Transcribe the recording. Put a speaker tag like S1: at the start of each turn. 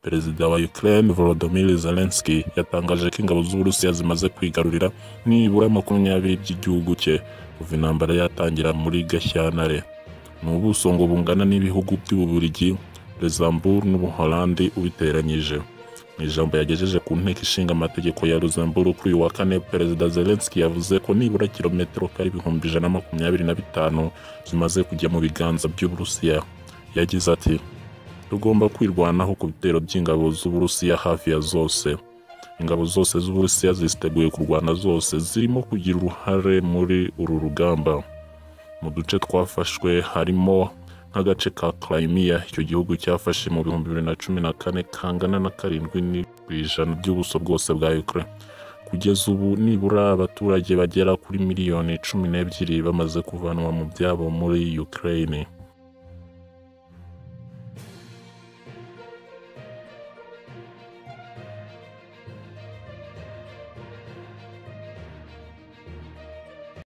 S1: Perezida wa Ukraine Volodymyr Zelensky yatangaje ko ingabo z'Uburusiya zimaze kwigarurira nibura 20 by'igihugu cye kuva intambara yatangira muri Gashyantare. Ni ubuso ngo bungana n'ibihugu by'Ububiligi, Luxembourg n'Ubuholandi ubiteranyije. Mu ijambo yagejeje ku nteko ishinga amategeko ya Luxembourg kuri uyu wa kane, Perezida Zelensky yavuze ko nibura kilometero kare 125,000 zimaze kujya mu biganza by'Uburusiya. Yagize ati: "Tugomba kwirwanaho ku bitero by'ingabo z'Uburusiya hafi ya zose. Ingabo zose z'Uburusiya ziteguye kurwana, zose zirimo kugira uruhare muri uru rugamba." Mu duce twafashwe harimo nk'agace ka Crimea icyo gihugu cyafashe mu 2014, kangana na 7% by'ubuso bwose bwa Ukraine. Kugeza ubu nibura abaturage bagera kuri miliyoni 12 bamaze kuvanwa mu byabo muri Ukraine.